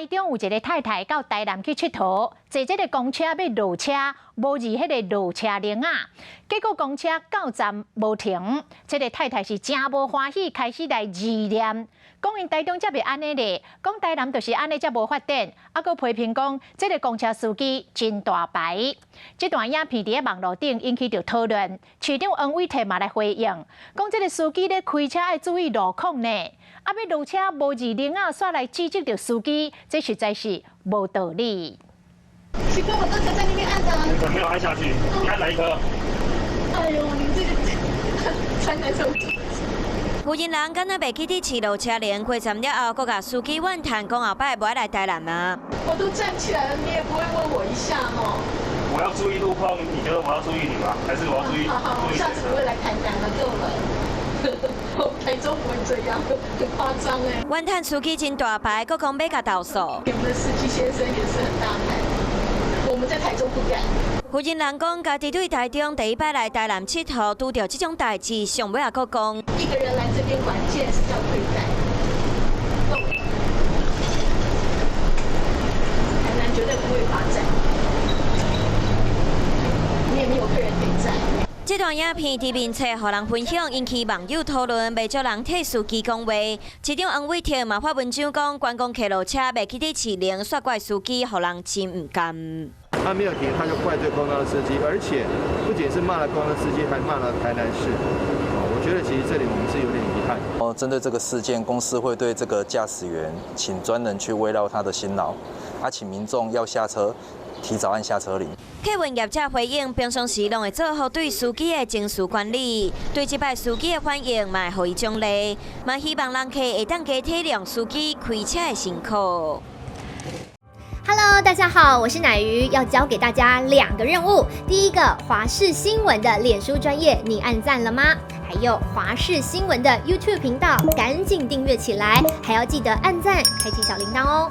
台中有一个太太到台南去𨑨迌，坐這个公車欲落車，無字彼个落車鈴仔，結果公車到站無停，這个太太是誠無歡喜，開始來字念，講𪜶台中才袂按呢咧，講台南就是按呢才無發展，啊，閣批評講這个公車司機真大牌。這段影片佇咧網路頂引起著討論，市長黃偉哲嘛來回應，講這个司機咧開車愛注意路況呢，啊，欲落車無字鈴仔，煞來指責著司機，這實在是無道理。奇怪，我剛才在那邊按的。我沒有按下去，你按哪一顆？哎呦，你這個才難受。有閒人敢若袂記得試落車鈴，過站了後，閣共司機怨嘆，講後擺無愛來台南啊。我都站起來了，你也不會問我一下哦。我要注意路況，你覺得我要注意你嗎？還是我要注意？好好，我下次不會來台南了，夠了。台中不會這樣，很誇張哎。怨嘆司機真大牌，閣講欲共投訴。你們的司機先生也是很大牌，我們在台中不敢。負責人講，家己對台中第一擺來台南𨑨迌，拄著這種代誌，上尾也閣講。一個人來這邊玩，見是叫對待。夠了。台南絕對不會發展，你也沒有客人可以載。這段影片佇面冊予人分享，引起網友討論，袂少人替司機講話。市長黃偉哲嘛發文章講，觀光客落車袂記得試鈴，煞怪司機，予人真毋甘。他沒有停，他就怪罪公車司機，而且不僅是罵了公車司機，還罵了台南市。我覺得其實這裡我們是有點遺憾。哦，針對這個事件，公司會對這個駕駛員請專人去慰勞他的辛勞，啊，請民眾要下車，提早按下車鈴。客運業者回應，平常時攏會做好對司機的情緒管理，對這擺司機的反應嘛會予伊獎勵，嘛希望人客會當加體諒司機開車的辛苦。 Hello，大家好，我是乃瑜，要交給大家兩個任務。第一個，華視新聞的臉書專頁，你按讚了嗎？還有華視新聞的 YouTube 頻道，趕緊訂閱起來，還要記得按讚，開啟小鈴鐺哦。